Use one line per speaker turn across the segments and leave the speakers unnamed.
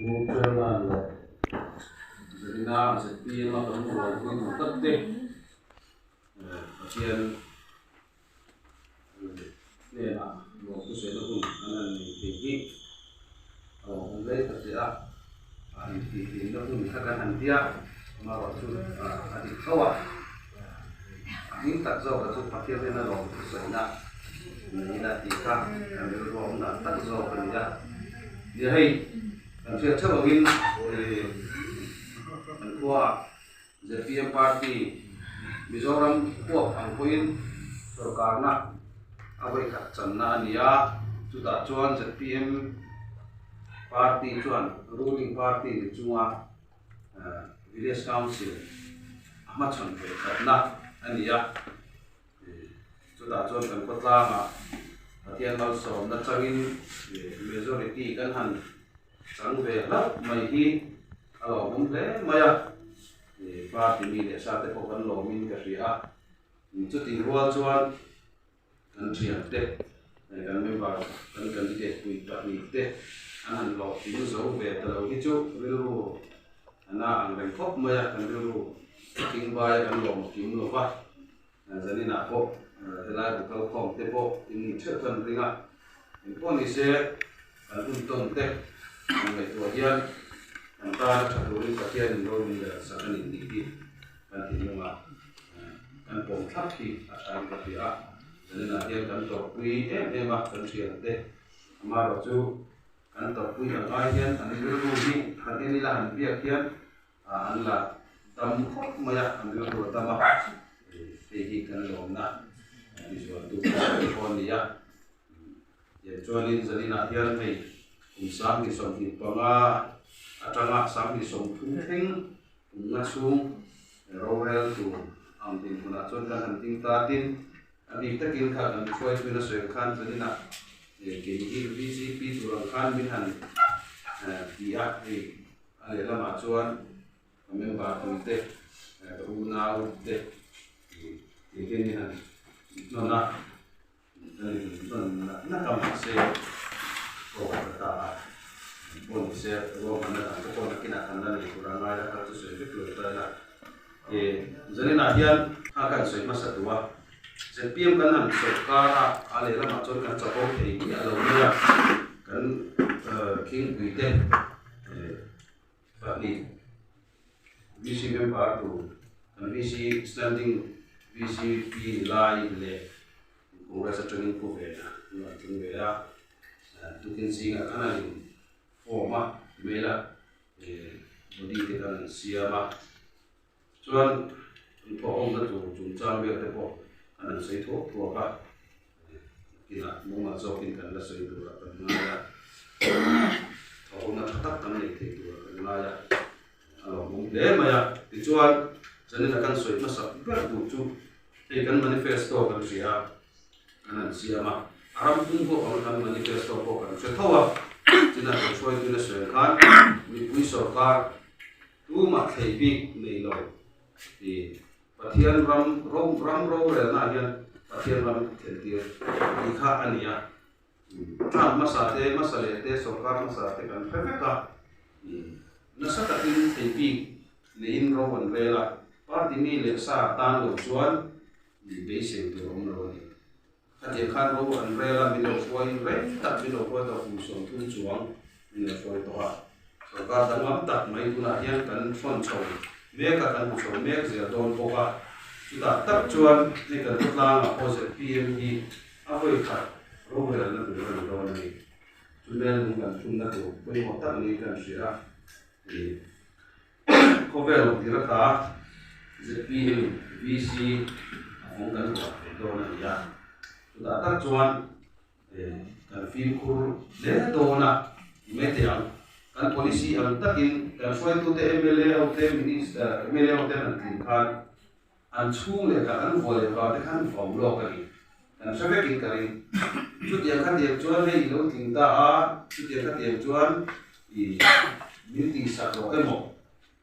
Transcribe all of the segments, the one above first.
Pu Chairman leh Zarina zpm a kan rualpui duh tak te Pathian hnenah lawmthu sawina hun an han nei thei hi a lawmawm hle ta che a, a intihhlimna hun kha kan han tia amaherawhchu a dik tho a, a hming tak zawka chu Pathian hnena lawmthu sawina nei ila tih kha kan rilru a awm dan tak zawk a ni a. Nia hei kan hriat theuh angin kan khuaah Zpm party Mizoram huap ang pawhin sorkarna a vawikhat channa a ni a, chutah chuan zpm party chuan ruling party ni chunga Village Council a hmachhawn ve khatna a ni a, chutah chuan kan khawtlangah Pathian malsawmna changin majority kan han Chang ve hlauh mai hi a lawmawm hle mai a, party mi leh sa te pawh kan lawmin ka hria a, chutih rual chuan kan thiante, kan member, kan candidate pui pahnih te an han hlawhtling zo ve ta lo hi chu rilru a na ang reng khawp mai a, kan rilru a king bai a kan lawm kim lo va, zaninah pawh helai bu kalkhawm te pawh in ni theuh khan ring a, Engpawh ni se, kan hun tawn te han ngaihtuah hian kan tana tha turin Pathianin ro min rel sak a ni tih hi kan thinlunga kan pawm thlap hi a thain ka hria a. Zaninah hian kan tawrhpui em em a, kan thiante amaherawhchu kan tawrhpui ang ai hian an rilru hi han en ila han biak hian an la dam khawp mai a, an rilru a dam a, hei hi kan lawmna tizualtu pawh a ni a. Tiang chuanin zaninah hian hei kum 2025 atanga 2030 thleng kum nga chhung rorel tur ang dinhmunah chuan kan han ding ta tin a bik takin kha kan hruaituin a sawi ang khan zaninah kei hi VCP tur ang khan min han ti a, hei a lehlamah chuan ka member puite ka unau te tih hian min han hnawn a. Nak a mahse aw ka ta a pawh ni se ruahmanna dang te pawh nakinah kan la nei tur a ngai a kha chu sawi vek lo ta ila e zaninah hian kha kan sawi hmasa duh a zpm kan han sawrkar a a lehlamah chuan kan chapo thei miah lo mai a kan khingpui te pahnih VC member tur kan VC standing VCP lai leh Congress atangin pu ve a an rawn tling ve a, tukin zingah khan an in form a email a body te khan an siam a, chuan an thawhawmna tur chungchang vel te pawh an han sawi thuak thuak a, nakinah mumal zawkin kan la sawi turah kan ngai a, thawhawmna tha tak kan neih theih turah kan ngai a, a lawmawm hle mai a, tichuan zanina kan sawi hmasak ber duh chu. Hei kan manifesto kan hria a, kan han siam a, a ram pum pawh ang kan manifesto pawh kan hre tho a, china kan hruaituin a sawi ang khan mipui sorkar tumah thlei bik nei lo tih Pathian ram ro ram rorelna ah hian Pathian ram thlen tir tih kha a ni a, term hmasa te hmasa leh te sorkar hmasa te kan hre vek a, nasa takin thlei bik neiin ro an rel a, party mi leh sa tan lo chuan beisei tur awm lo a ni. Khatiang khan ro an rel a, min lo hruai reng tak, min lo hruai tawh kum 30 chuang min lo hruai tawh a. Sorkar danglam tak mai tunah hian kan hrawn chho mek a, kan hmu chho mek zel dawn bawk a. Chutah tak chuan hei kan khawtlangah pawh zpm hi a vawi khat rorelna tur a ni dawn a ni. Chumel lung kan thunna tur pawimawh tak niin kan hria a. Khawvel awm tir ata zpm VC a fawng kan ruah thei dawn a ni a, chutah tak chuan kan fimkhur hle dawn a ti mai teh ang. Kan policy ang takin kan hruaitute mla ho te minister mla ho te an tlin khan an chhung leh kha an vuah leh vang te khan vau lawk a ni. Kan hre vekin ka ring. Chutiang khatiang chuan hei i lo tling ta a, chutiang khatiang chuan i min tihsak rawh emaw,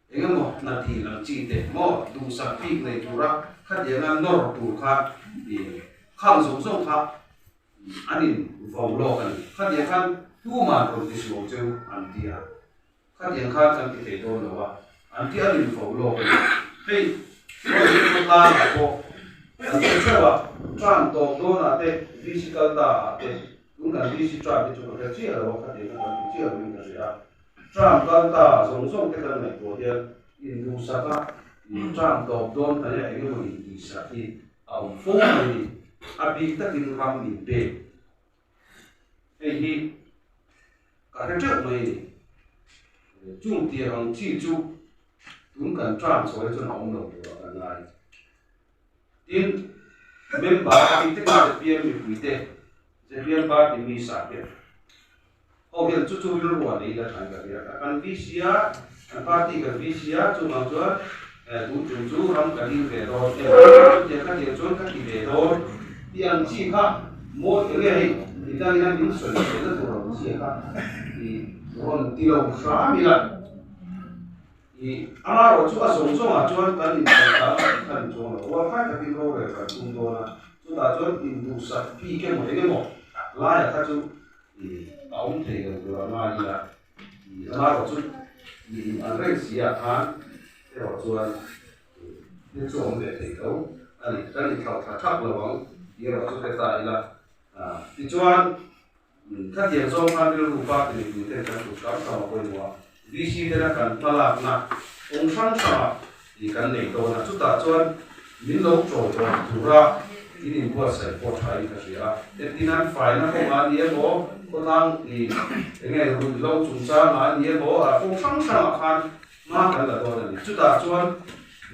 eng emaw hna tih ang chi te maw duhsak bik nei tura khatianga nawr tur kha i khang zawng zawng kha an in vau lawk a ni. Khatiang khan tuman rawn ti suang cheu an ti a. Khatiang khan kan ti thei dawn lo a, an ti a rin fo lawk a ni. Hei, Rosy khawtlangah pawh kan hre theuh a, tram tawp dawnah te, VC kal ta ah te, tun kan VC tram hi chu ka hre chiah lo a, khatiang kha kan ti chiah loin ka hria a. Tram kal ta zawng zawng te kan ngaihtuah hian induhsak a, tram tawp dawn hnaia eng emaw intihsak hi a awm fo mai a ni. A bik takin ram inpek. Hei hi ka hre teuh mai a ni. Chung tiang ang chi chu tun kan term chho hi chuan a awm lo tur a kan ngai. Tin, member a bik takin zpm mipuite, zpm party mi sa hian ho hian chu chu rilru a nei la than ka hria. Kan VC a, kan party kan VC a, chuvang chuan tun tum chu ram ka ding ve dawn em, chutiang khatiang chuan ka ti ve dawn tih ang chi kha mawi eng nge hei midangin a min sawi theihna tur ang chi kha i rawn ti lo hram ila. I amaherawh chu a zawng zawngah chuan kan insawi ta a tih kha ni chuang lo. Rualkhai takin rorel kan tum dawn a, chutah chuan induhsak bik emaw eng emaw laiah kha chu i a awm thei lo tur a ngai ila. I amaherawh chu i in an reng si ah khan erawh chuan thil chu a awm ve thei tho a ni. Kan inthlauh thla thak lo ang tih erawh chu hre ta ila. Tichuan. Khatiang zawng khan rilru party mipui ten kan kut tam tam a pawimawh a, VC tena kan hmalakna kawng hrang hrangah ih kan nei dawn a, chutah chuan min lo chawiawm tura in inbuatsaih pawh thain ka hria a, entin an faina kawngah a ni emaw, khawtlang ih enge ruihhlo chungchangah a ni emaw, ah kawng hrang hrangah khan hma kan la dawn a ni. Chutah chuan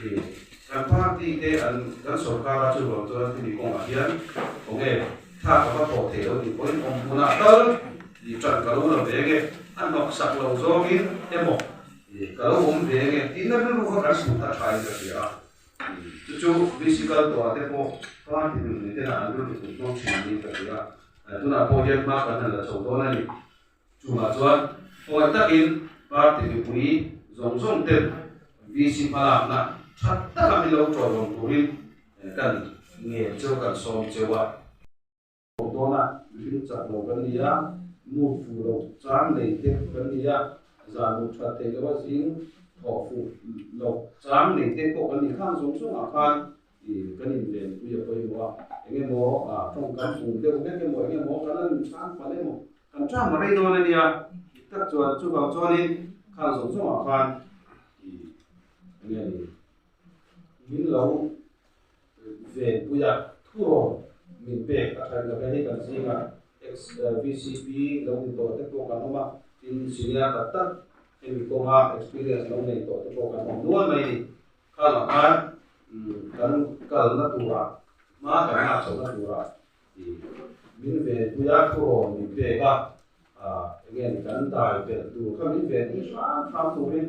ih kan party te an kan sorkar a chuvang chuan hemi kawngah hian khawnge, Thla ka va thawh thei lo tih pawhin awm hmunah tal ih ṭan ka lo la ve nge, a hnawksak lo zawngin emaw ih ka lo awm ve nge tihna rilru kha kan hmuh kha ṭhain ka hria a. Chu chu bicycle tawhah te pawh party mipui tena an rilru put hmang ṭhin niin ka hria a. Tunah pawh hian hma kan han la chho dawn a ni. Chungah chuan khawngaih takin party mipui zawng zawng ten VC hmalakna tha taka min lo tawlawm turin kan ngen cheu kan sawm cheu a. Dawna mihring chak lo kan ni a, mood fuh loh chang nei te kan ni a, zan mut that theih loh a zing thawh fuh loh chang nei te pawh kan ni khang zawng zawngah khan I kan invenpui a pawimawh a, eng emaw tawngkam fung deuh hlek emaw eng emaw kan la nunchang palh emaw kan ṭam a rei dawn a nia, dik tak chuan chuvang chuanin khang zawng zawngah khan i eng nge ni min lo venpui a, thurawn min pek a ṭhain ka hria hei kan zingah ex VCP lo ni tawh te pawh kan awm a, tin senior tak tak hemi kawnga experience lo nei tawh te pawh kan awm nual mai a ni. Khalah khan kan kalna turah, hma kan lak chhohna turah min venpui a, thurawn min pek a, eng nge ni kan dai belh tur kha min venpui hram hram turin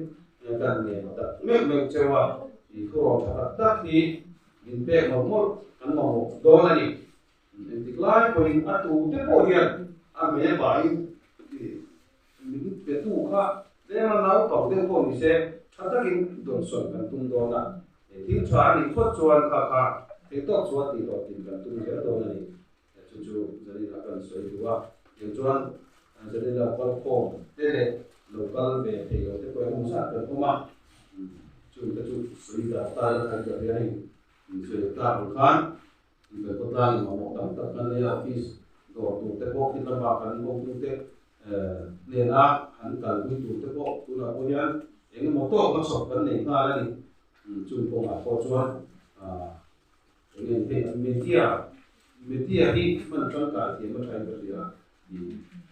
kan ngen tak mek mek cheu a, thurawn tha tak tak hi min pek mawlh mawlh kan mamawh dawn a ni. Engtik lai pawhin a tute pawh hian a hmel bahin Min petu kha tlema naupang deuh pawh ni se, tha takin dawnsawn kan tum dawn a, thil tha a nih phawt chuan kha kha theihtawk chuan tihhlawhtlin kan tum zel dawn a ni. Chu chu Zanina kan sawi duh a, tiang chuan Zanina kal khawm te leh lo kal ve thei lo te pawh engemaw zat kan awm a, chungte chu sawi dar ta ila kan ka hria hei sawi tlak ang khan Kan khawtlangin mamawh tam tak kan nei a, office dawr tur te pawh khi lama kan hotute hnena an kalpui tur te pawh tunah pawh hian eng emaw tawk hmachhawp kan nei nghal a ni. Chung kawngah pawh chuan eng nge hei media media hi hman tangkai thiam a thain ka hria.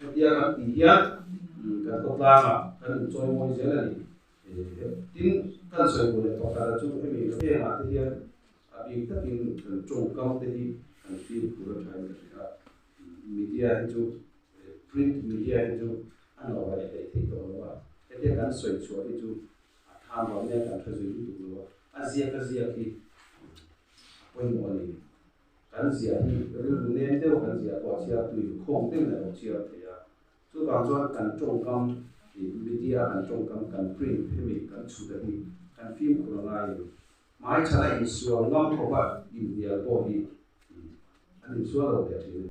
Hetia kan tih hian kan khawtlangah kan inchawimawi zel a ni. Tin, kan sawi duh leh pakhat chu hemi hengah te hian A bik takin kan tawngkam te hi kan fimkhur a thain ka hria a, media hi chu print media hi chu a nawh reh hleih theih tawh lo a, hetia kan sawi chhuah hi chu a tham vang nge kan hre zui lutuk lo a, a ziak a ziak hi a pawimawh a ni. Kan ziah hi rilru nem deuh kan ziah pawh a chhiar tui khawng deuhin a lo chhiar thei a, Chuvang chuan kan tawngkam ih media kan tawngkam kan print hemi kan chhut a hi kan fimkhur a ngai a ni. Hmaichhana insual ngam khawpa inhnial pawh hi an insual lo leh thin a ni.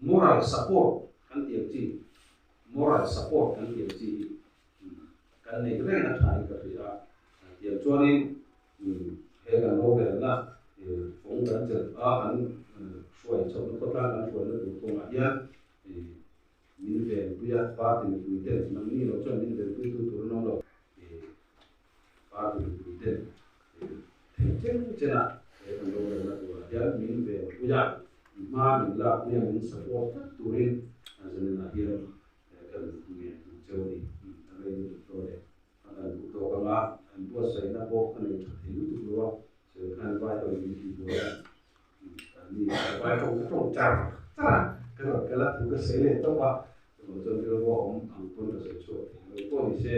Moral support kan tih ang chi, moral support kan tih ang chi hi. kan neih reng a thain ka hria a. Tiang chuanin he kan rorelna kawng kan chelh a, kan hruai chhohna khawtlang kan hruaina tur kawngah hian min venpui a, party mipui ten nangni lo chuan min venpuitu tur an awm lo. Party mipui ten theih chen chen a he kan rorelna turah hian min venpui a, hma min lakpui a, min support tlat turin zaninah hian kan ngen cheu a ni. A rei lutuk dawn e. A kan duh tawk ang a, an buatsaihna pawh a nei tha thei lutuk lo a, sawi khan vai ho in min tih buai a, an ni vai ho ka tawng char char a, ka rawn kal a, thu ka sawi leh tawp a, chuvang chuan rilru a awm ang pawn ka sawi chhuak thei lo pawh ni se,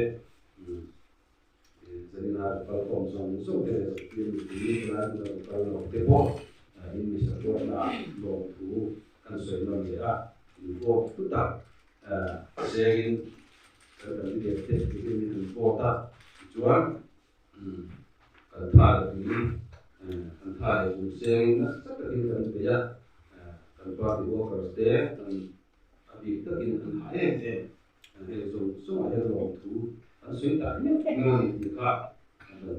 zanina rawn kal khawm zawng zawng te leh zirtir mipui helai hmuna rawn kal lo te pawh in mi support-na ah lawmthu kan sawi nawn leh a, in vote hlu tak Sengin kan candidate te tihian min han vote a, tichuan kan tha leh tui kan tha leh zum sengin nasa takin kan bei a, kan party workers te kan a bik takin an hah em em, hei zawng zawngah hian lawmthu kan sawi tak meuh meuh a ni tih kha kan.